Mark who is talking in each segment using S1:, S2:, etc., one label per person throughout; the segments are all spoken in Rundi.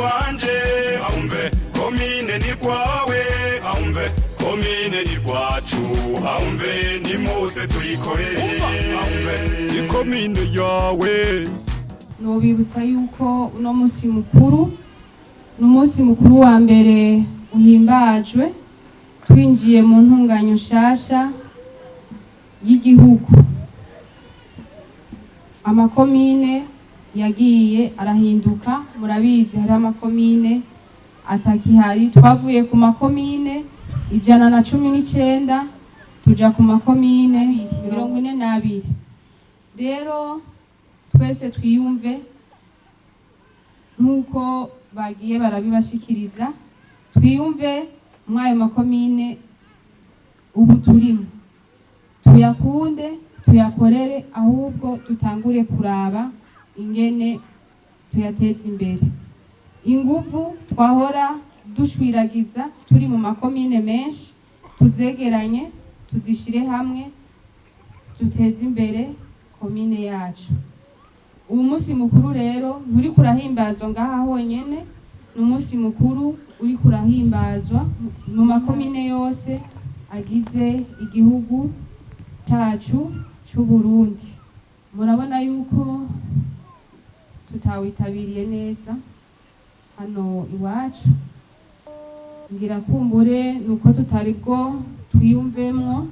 S1: Rwanje ahumve, komine ni rwawe ahumve, komine ni rwacu ahumve, nimuze tuyikorere ahumve, ikomine yawe.
S2: Nobibutsa yuko uno munsi mukuru ni umunsi mukuru wa mbere uhimbajwe twinjiye mu ntunganyo nshasha y'igihugu. Amakomine yagiye arahinduka, murabizi, hari amakomine atakihari. Twavuye ku makomine 119 tuja ku makomine 42. Rero twese twiyumve nk'uko bagiye barabibashikiriza, twiyumve mw'ayo makomine ubu turimo, tuyakunde, tuyakorere, ahubwo dutangure kuraba ingene tuyateza imbere. Inguvu twahora dushwiragiza turi mu makomine menshi tuzegeranye, tuzishire hamwe, duteze imbere komine yacu. Uwu munsi mukuru rero nturiko urahimbazwa ngaha honyene, ni umunsi mukuru uriko urahimbazwa mu makomine yose agize igihugu cacu c'Uburundi. Murabona yuko tutawitabiriye neza hano iwacu, ngira kumbure nuko tutari bwo twiyumvemwo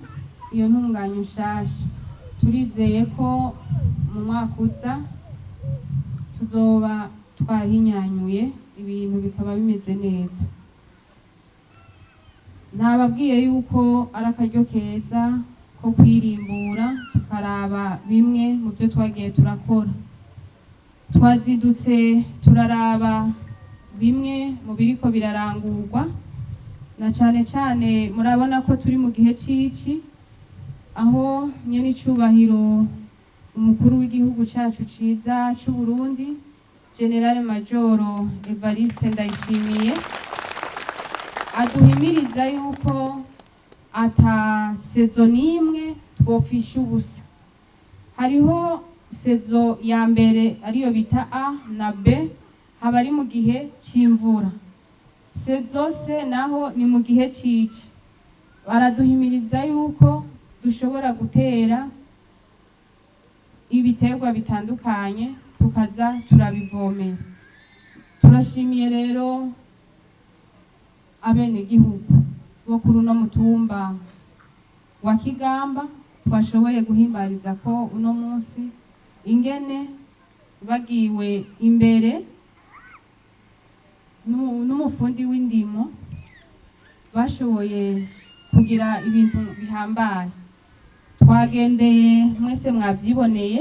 S2: iyo ntunganyo nshasha. Turizeye ko mu mwaka uza tuzoba twahinyanyuye ibintu bikaba bimeze neza. Nababwiye yuko ari akaryo keza ko kwirimbura, tukaraba bimwe mu byo twagiye turakora. Twazindutse turaraba bimwe mu biriko birarangurwa, na cane cane murabona ko turi mu gihe c'ici, aho nyene icubahiro umukuru w'igihugu cacu ciza c'Uburundi, General Majoro Evariste Ndayishimiye, aduhimiriza yuko ata saison n'imwe twopfisha ubusa. Hariho saison ya mbere ariyo bita A na B, haba ari mu gihe c'imvura. Saison C naho ni mu gihe c'ici. Baraduhimiriza yuko dushobora gutera ibiterwa bitandukanye, tukaza turabivomera. Turashimiye rero abenegihugu bo kuri uno mutumba wa Kigamba twashoboye guhimbariza ko uno munsi, ingene bagiwe imbere n'umufundi w'indimo bashoboye kugira ibintu bihambaye. Twagendeye mwese mwavyiboneye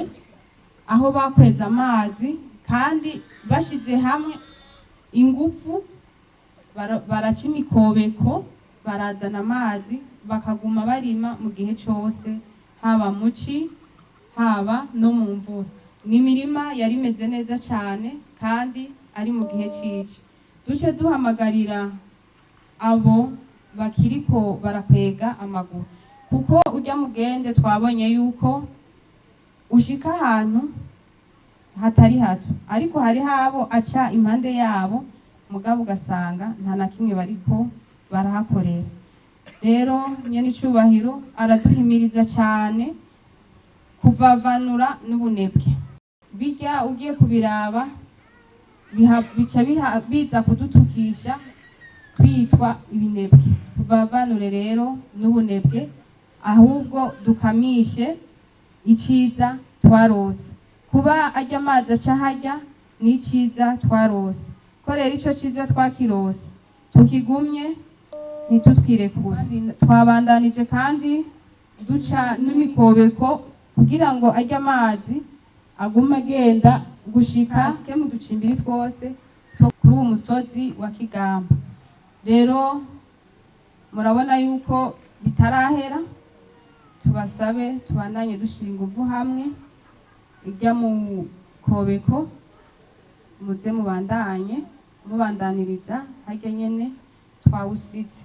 S2: aho bakweza amazi, kandi bashize hamwe ingufu baraca imikobeko, barazana amazi, bakaguma barima mu gihe cose, haba muci haba no mu mvura. Ni imirima yari imeze neza cane kandi ari mu gihe cici. Duce duhamagarira abo bakiriko barakwega amaguru, kuko urya mugende twabonye yuko ushika ahantu hatari hato, ariko hariho abo aca impande yabo, mugabo ugasanga nta na kimwe bariko barahakorera. Rero nyene icubahiro araduhimiriza cane kuvavanura n'ubunebwe. Bijya ugiye kubiraba bica biza kudutukisha twitwa ibinebwe. Tuvavanure rero n'ubunebwe, ahubwo dukamishe iciza twarose. Kuba arya amazi aca harya ni iciza twarose, ko rero ico ciza twakirose tukigumye, ntitutwirekure. Twabandanije kandi duca n'imikobeko kugira ngo arya amazi agume agenda gushika ashike mu ducimbiri twose two kuri uwo musozi wa Kigamba. Rero murabona yuko bitarahera, tubasabe tubandanye dushira inguvu hamwe. Ijya mu kobeko muze mubandanye mubandaniriza harya nyene twawusize.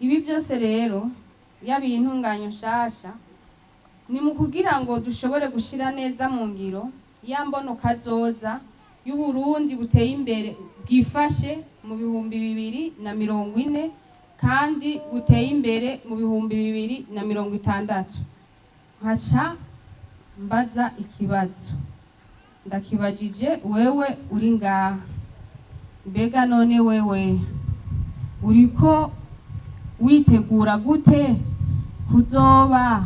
S2: Ibi byose rero, yaba iyi ntunganyo nshasha, ni mu kugira ngo dushobore gushira neza mu ngiro ya mbono kazoza. y'Uburundi buteye imbere bwifashe mu 2040 kandi buteye imbere mu 2060. Nkaca mbaza ikibazo, ndakibajije wewe uri ngaha, mbega none wewe uriko witegura gute kuzoba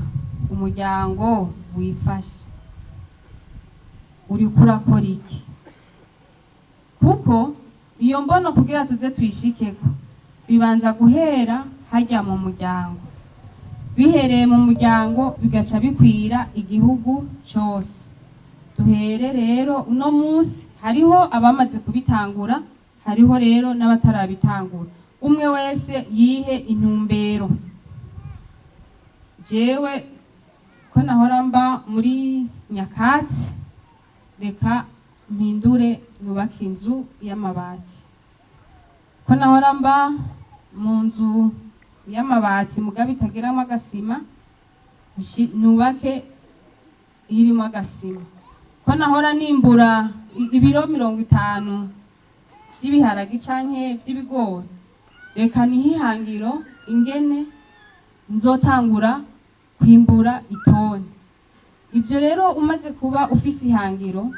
S2: umuryango wifashe? Uriko urakora iki? Kuko iyo mbono kugira tuze tuyishikeko bibanza guhera harya mu muryango, bihereye mu muryango bigaca bikwira igihugu cose. Duhere rero uno munsi, hariho abamaze kubitangura, hariho rero n'abatarabitangura. Umwe wese yihe intumbero. Jewe ko nahora mba muri nyakatsi, reka mpindure nubake inzu y'amabati. Ko nahora mba mu nzu y'amabati mugabo itagiramo agasima, nubake irimo agasima. Ko nahora nimbura ibiro 50 vy'ibiharage canke vy'ibigori, reka nihihangiro ingene nzotangura kwimbura itoni. Ivyo rero umaze kuba ufise ihangiro,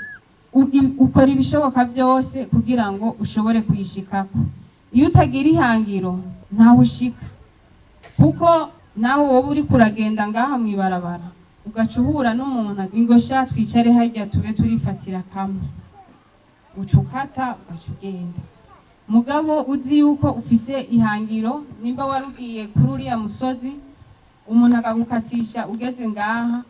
S2: ukora ibishoboka vyose kugira ngo ushobore kuyishikako. Iyo utagira ihangiro ntaho ushika, kuko naho woba uriko uragenda ngaha mw'ibarabara ugaca uhura n'umuntu ati, ngo sha twicare harya tube turifatira kamwe, uca ukata ugaca ugenda. Mugabo uzi yuko ufise ihangiro, nimba warugiye kuri uriya musozi umuntu akagukatisha ugeze ngaha,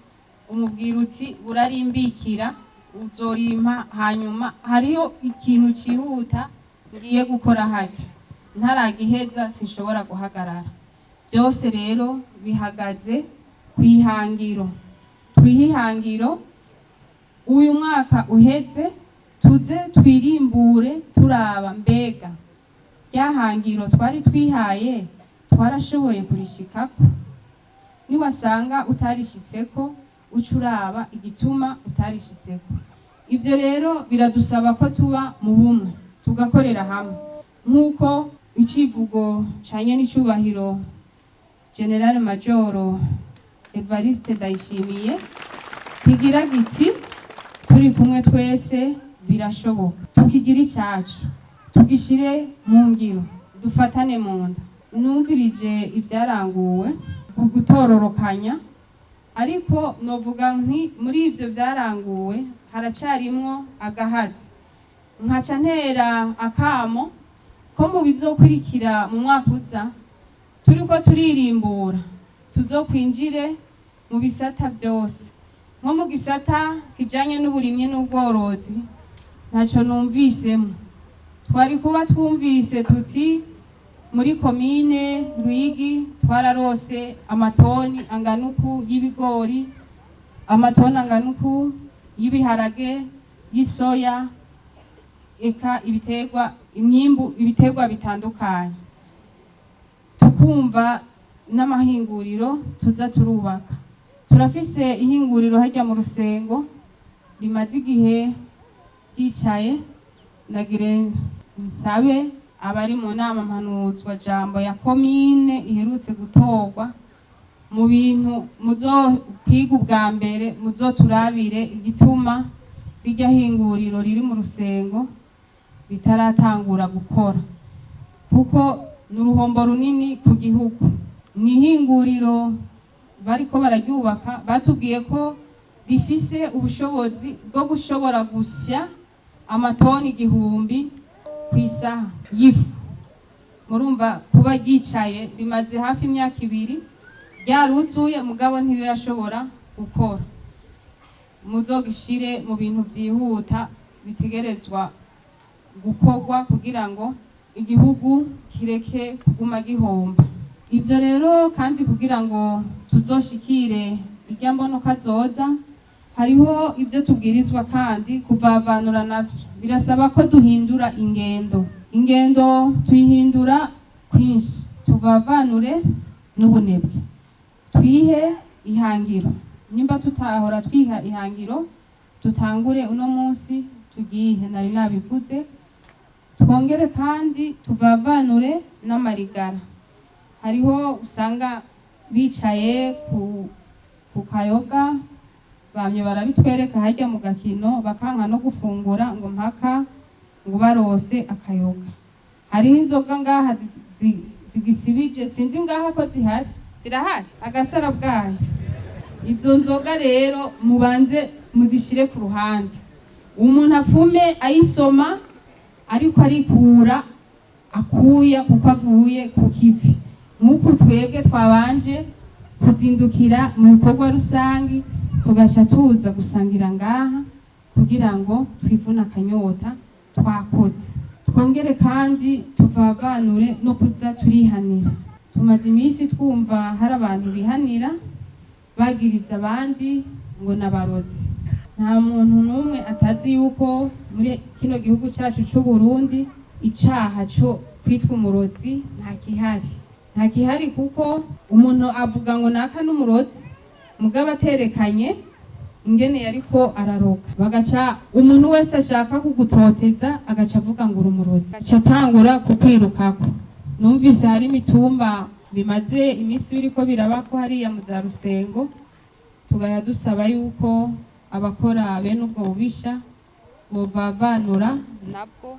S2: umubwira uti urarimbikira uzorimpa, hanyuma hariho ikintu cihuta ngiye gukora harya, ntaragiheza sinshobora guhagarara. Byose rero bihagaze kw'ihangiro. Twihe ihangiro uyu mwaka uheze, tuze twirimbure turaba mbega rya hangiro twari twihaye twarashoboye kurishikako. Niwasanga utarishitseko, uca uraba igituma utarishitseko. Ivyo rero biradusaba ko tuba mu bumwe, tugakorera hamwe, nk'uko icivugo canye n'icubahiro General Majoro Evariste Ndayishimiye kigira giti: turi kumwe twese birashoboka. Tukigira icacu, tugishire mu ngiro, dufatane mu nda. Numvirije ivyaranguwe mu gutororokanya, ariko novuga nti muri ivyo vyaranguwe haracarimwo agahazi. Nkaca ntera akamo ko mu bizokurikira mu mwaka uza turiko turirimbura, tuzokwinjire mu bisata vyose. Nko mu gisata kijanye n'uburimyi n'ubworozi ntaco numvisemo. Twari kuba twumvise tuti muri komine Ruyigi twararose amatoni angana uku y'ibigori, amatoni angana uku y'ibiharage, y'isoya, eka ibiterwa, imyimbu, ibiterwa bitandukanye. Tukumva n'amahinguriro tuza turubaka. Turafise ihinguriro harya mu Rusengo rimaze igihe ryicaye. Nagire nsabe abari mu nama mpanuzwa jambo ya komine iherutse gutorwa, mu bintu muzokwiga ubwa mbere muzoturabire igituma rirya hinguriro riri mu Rusengo ritaratangura gukora, kuko ni uruhombo runini ku gihugu. Mw'ihinguriro bariko bararyubaka batubwiye ko rifise ubushobozi bwo gushobora gusya amatoni 1000 kw'isaha y'ifu. Murumva kuba ryicaye rimaze hafi imyaka 2 ryaruzuye, mugabo ntirirashobora gukora. Muzogishire mu bintu vyihuta bitegerezwa gukorwa kugira ngo igihugu kireke kuguma gihomba. Ivyo rero kandi kugira ngo tuzoshikire irya mbono kazoza, hariho ivyo tubwirizwa kandi kuvavanura navyo. Birasaba ko duhindura ingendo. Ingendo tuyihindura kwinshi, tuvavanure n'ubunebwe, twihe ihangiro. Nimba tutahora twiha ihangiro, dutangure uno munsi. Tugihe nari nabivuze, twongere kandi tuvavanure n'amarigara. Hariho usanga bicaye ku kayoga, bamye barabitwereka harya mu gakino, bakanka no gufungura ngo mpaka ngo barose akayoga. Hariho inzoga ngaha zigisibije, sinzi ngaha ko zihari, zirahari agasara bwayo. Izo nzoga rero mubanze muzishire ku ruhande, umuntu apfume ayisoma ariko arikura akuya kuko avuye ku kivi. Nk'uku twebwe twabanje kuzindukira mu bikorwa rusangi, tugaca tuza gusangira ngaha kugira ngo twivune akanyota twakoze. Twongere kandi tuvavanure no kuza turihanira. Tumaze iminsi twumva hari abantu bihanira bagiriza abandi ngo nabarozi. Nta muntu n'umwe atazi yuko muri kino gihugu cyacu c'u Burundi icaha co kwitwa umurozi nta kihari, nta kihari, kuko umuntu avuga ngo naka n'umurozi mugabo aterekanye ingene yariko araroka. Bagaca umuntu wese ashaka kugutoteza agaca avuga ngo uri umurozi, agaca atangura kukwirukako. Numvise hari imitumba bimaze iminsi biriko birabako hariya mu za Rusengo, tugaya dusaba yuko abakora bene ubwo bubisha bovavanura nabwo,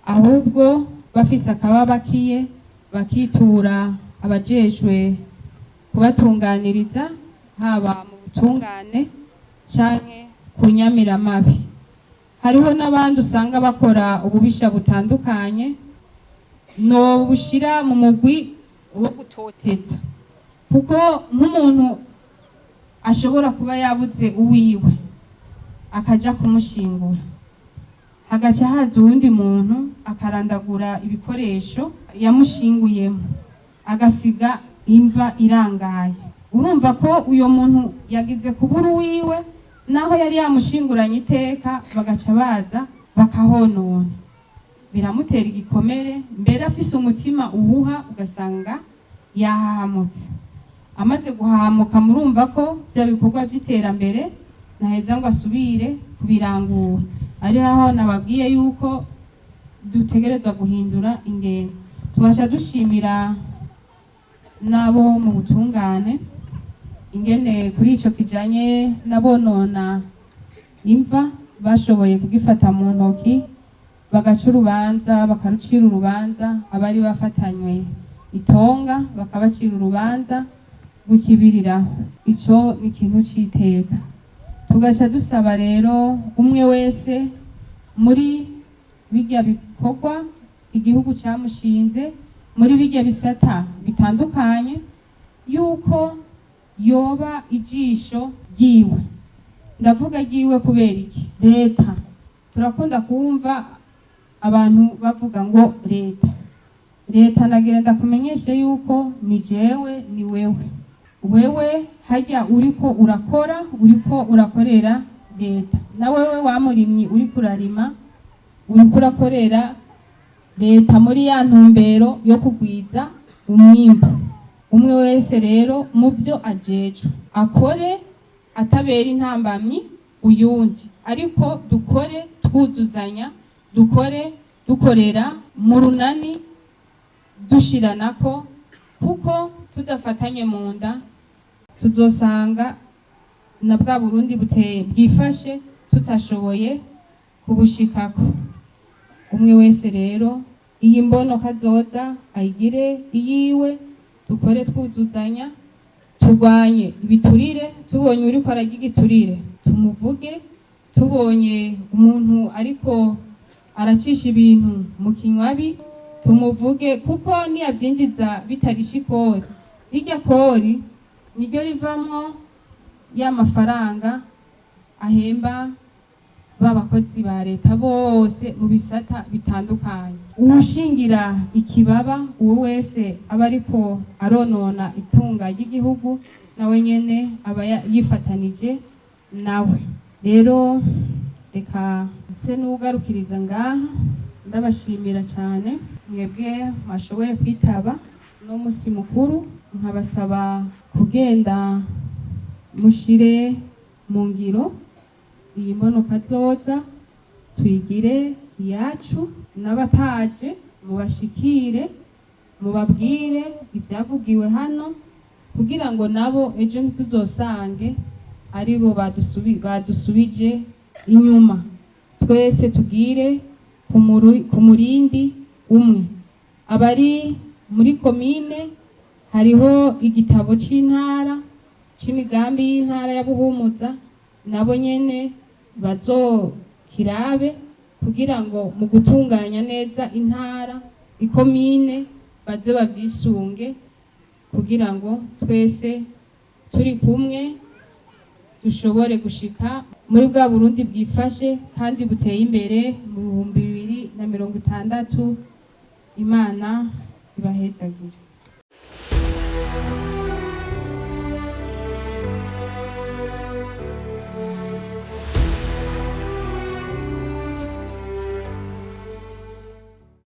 S2: ahubwo bafise akababakiye bakitura abajejwe kubatunganiriza, haba mu butungane canke ku nyamiramabi. Hariho n'abandi usanga bakora ububisha butandukanye, no bushira mu mugwi wo gutoteza, kuko nk'umuntu ashobora kuba yabuze uwiwe akaja kumushingura, hagaca haza uwundi muntu akarandagura ibikoresho yamushinguyemo, agasiga imva irangaye. Urumva ko uyo muntu yagize kubura uwiwe naho yari yamushinguranye iteka, bagaca baza bakahonona, biramutera igikomere. Mbere afise umutima uwuha, ugasanga yahahamutse. Amaze guhahamuka, murumva ko bya bikorwa by'iterambere ntaheza ngo asubire kubirangura. Ari naho nababwiye yuko dutegerezwa guhindura ingendo. Tugaca dushimira n'abo mu butungane ingene kuri ico kijanye n'abonona imva bashoboye kugifata mu ntoki, bagaca urubanza, bakarucira urubanza abari bafatanywe itonga, bakabacira urubanza rw'ikibiriraho. Ico ni ikintu c'iteka. Tugaca dusaba rero umwe wese muri birya bikorwa igihugu camushinze, muri birya bisata bitandukanye, yuko yoba ijisho ryiwe. Ndavuga ryiwe kubera iki? Leta, turakunda kumva abantu bavuga ngo leta, leta. Nagira ndakumenyeshe yuko ni jewe, ni wewe. Wewe harya uriko urakora, uriko urakorera leta. Na wewe wa murimyi uriko urarima, uriko urakorera leta muri ya ntumbero yo kugwiza umwimbu. Umwe wese rero mu byo ajejwe akore atabera intambamyi uyundi, ariko dukore twuzuzanya, dukore dukorera mu runani, dushiranako, kuko tudafatanye mu nda tuzosanga na bwa Burundi buteye bwifashe tutashoboye kubushikako. Umwe wese rero iyi mbono kazoza ayigire iyiwe, dukore twuzuzanya, turwanye ibiturire. Tubonye uriko ararya igiturire tumuvuge, tubonye umuntu ariko aracisha ibintu mu kinywabi tumuvuge, kuko niyavyinjiza bitarisha ikori, rirya kori niryo rivamwo ya mafaranga ahemba b'abakozi ba leta bose mu bisata bitandukanye. Uwushingira ikibaba uwo wese aba ariko aronona itunga ry'igihugu, nawe nyene aba yifatanije nawe. Rero reka nse n'uwugarukiriza ngaha, ndabashimira cyane mwebwe mwashoboye kwitaba no musi mukuru, nkabasaba kugenda mushire mu ngiro iyi mbono kazoza. Tuyigire iyacu, n'abataje mubashikire, mubabwire ibyavugiwe hano, kugira ngo nabo ejo ntituzosange aribo badusubije inyuma. Twese tugire ku murindi umwe. Abari muri komine, hariho igitabo c'intara c'imigambi y'intara ya Buhumuza, nabo nyene bazokirabe kugira ngo mu gutunganya neza intara, ikomine, baze bavyisunge, kugira ngo twese turi kumwe dushobore gushika muri bwa Burundi bwifashe kandi buteye imbere mu 2060. Imana ibahezagire.